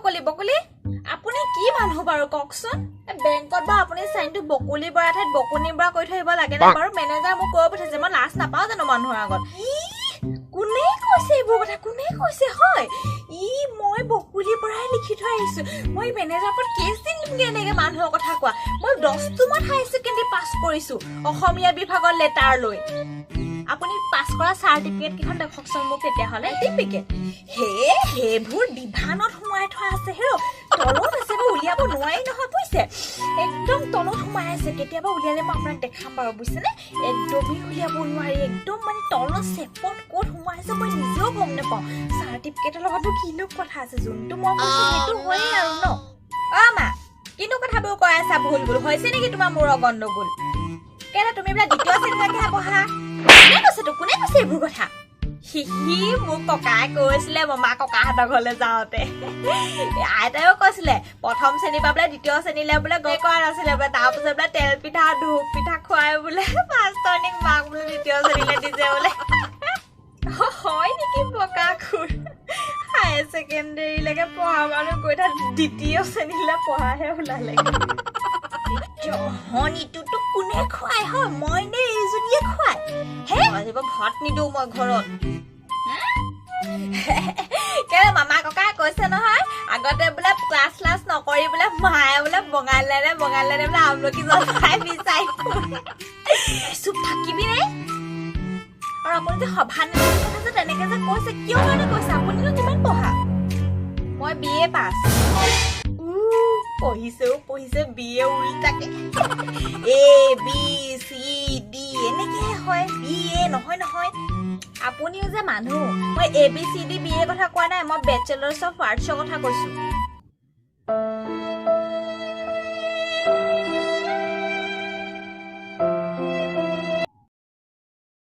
বকলি, বকলি, আপুনি কি মানুহ বাৰু কওকচোন? এই বেংকত বাৰু আপুনি চাইনটো বকুলি বৰা ঠাইত বকুনি বৰা কৰি থৈ আহিব লাগে নে বাৰু? মেনেজাৰ মোক কৈ পঠাইছে, মই লাজ নাপাওঁ জানো মানুহৰ আগত? ই, কোনে কৈছে এইবোৰ কথা? কোনে কৈছে? হয়, ই মই বকুলি বৰাই লিখি থৈ আহিছো। মই মেনেজাৰ ওপৰত কেছ দিম দিমগে এনেকে মানুহৰ কথা কোৱা। মই 10টোমান হায়াৰ ছেকেণ্ডেৰী পাছ কৰিছো অসমীয়া বিভাগৰ লেটাৰ লৈ। আপুনি পাছ কৰা চাৰ্টিফিকেট কেইখন দেখকচোন মোক তেতিয়াহ'লে। চাৰ্টিফিকেট হে সেইবোৰ ডিভানত সোমাই থোৱা আছে। হেৰ, তলত আছে, মই উলিয়াব নোৱাৰি নহয়, বুজিছে? একদম তলত সোমাই আছে। কেতিয়াবা উলিয়ালে মই আপোনাক দেখাম বাৰু, বুজিছেনে? একদমেই উলিয়াব নোৱাৰি, একদম মানে তলত চেপত ক'ত সোমাই আছে মই নিজেও গম নাপাওঁ। চাৰ্টিফিকেটৰ লগতো কিনো কথা আছে? যোনটো মই কৈছো সেইটো হয়েই আৰু ন। অ মা, কিনো কথাবোৰ কৈ আছা? ভুল ভুল হৈছে নেকি তোমাৰ মূৰৰ গণ্ডগোল? কেলে তুমি বোলে দ্বিতীয় শ্ৰেণীলৈকেহে পঢ়া? কোনে কৈছে তোক? কোনে কৈছে এইবোৰ কথা? সি মোক ককাই কৈছিলে মমা ককাহঁতৰ ঘৰলৈ যাওঁতে। আইতাইও কৈছিলে, প্ৰথম শ্ৰেণীৰ পৰা বোলে দ্বিতীয় শ্ৰেণীলৈ বোলে গৈ কৰা নাছিলে বোলে। তাৰপিছত বোলে তেল পিঠা ধূপ পিঠা খুৱাই বোলে মাষ্টৰণীক মাক বোলে দ্বিতীয় শ্ৰেণীলৈ দিছে বোলে। হয় নেকি বকা খুৰ? হায়াৰ ছেকেণ্ডেৰীলৈকে পঢ়া মানুহ গৈ তাত দ্বিতীয় শ্ৰেণীলৈ পঢ়াহে ওলালে। জহনীটোতো কোনে খুৱাই হয়? মই নে এইজনীয়ে খুৱাই? হে, আজিৰ ভাত নিদিওঁ মই ঘৰত। কেলে মামা ককাই কৈছে নহয়, আগতে বোলে ক্লাছ ক্লাছ নকৰি বোলে মায়ে বোলে বঙালীলে বঙালীলে বোলে আমলখি জলফাই বিচাৰি। চুপ থাকিবি নে? আৰু আপুনি যে সভানেত্ৰীৰ কথা যে তেনেকে যে কৈছে, কিয় কাৰণে কৈছে? আপুনিনো কিমান পঢ়া? মই বি এ পাছ। পঢ়িছেও পঢ়িছে B A, উল্টাকে A B C D এনেকেহে হয়, বি এ নহয় নহয়। আপুনিও যে মানুহ। মই A B C D B A কথা কোৱা নাই, মই বেচেলাৰ্ছ অফ আৰ্টছৰ কথা কৈছো।